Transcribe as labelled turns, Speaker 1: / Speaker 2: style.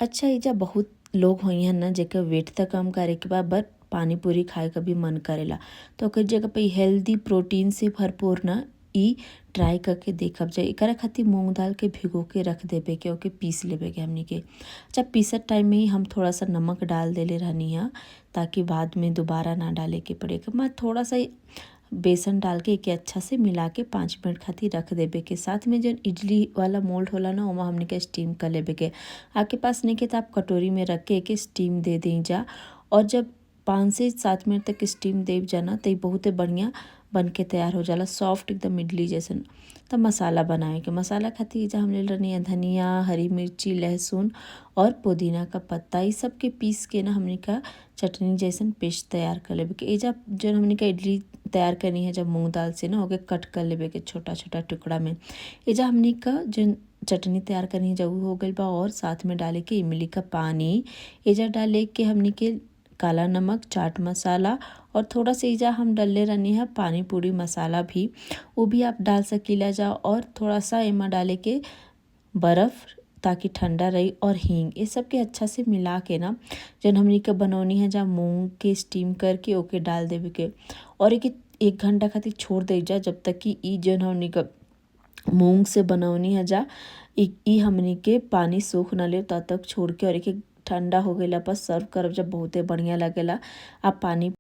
Speaker 1: अच्छा, एइजा बहुत लोग होइहन ना जेकर वेट त कम करे के बा बट पानी पूरी खाए क भी मन करेला, तो ओकर जगह पे हेल्दी प्रोटीन से भरपूर ना इ ट्राई करके देखब जा। एकरा खातिर मूंग दाल के भिगो के रख देबे के, ओके पीस लेबे के हमनी के। अच्छा, पीसत टाइम में ही हम थोड़ा सा नमक डाल देले रहनी है ताकि बाद में दोबारा ना डाले के पड़े। मैं थोड़ा सा बेसन डाल के एके अच्छा से मिला के 5 मिनट खातिर रख देबे के। साथ में जौन इडली वाला मोल्ड होला ना, ओमा हमनी के स्टीम कर लेबे के। आपके पास नइखे त आप कटोरी में रख के एके स्टीम दे दी जा और जब 5 से 7 मिनट तक स्टीम देव जाना त बहुते बढ़िया बन के तैयार हो जाला, सॉफ्ट एकदम इडली जैसन। तब मसाला बनावे के। मसाला खातिर एइजा हम लेल रहनी धनिया, हरी मिर्ची, लहसुन और पुदीना का पत्ता। इ सब के पीस के ना हमनी का चटनी जैसन पेस्ट तैयार कर लेबे के। एइजा जौन हमनी का इडली तैयार करनी है जब मूंग दाल से ना, ओके कट कर लेबे के छोटा छोटा टुकड़ा में। एइजा हमनी का जौन चटनी तैयार करनी है जब हो गइल बा और साथ में डाले के इमली का पानी, एइजा डाले के हमनी के काला नमक, चाट मसाला और थोड़ा सा एइजा हम डलले रहनी है पानी पूरी मसाला भी, वो भी आप डाल सकीला जा। और थोड़ा सा एमा डाले के बर्फ़ ताकि ठंडा रही और हींग। ये सब के अच्छा से मिला के ना जौन हमनी के बनौनी है जहाँ मूंग के स्टीम करके ओके डाल देवे के और एक एक घंटा खातिर छोड़ दे जा, जब तक कि इ जौन हमनी का मूंग से बनौनी है जा इ हमनी के पानी सोख ना ले, तब तक छोड़ के और एके ठंडा हो गइला पर सर्व करब जब बहुते बढ़िया लगेला। आप पानी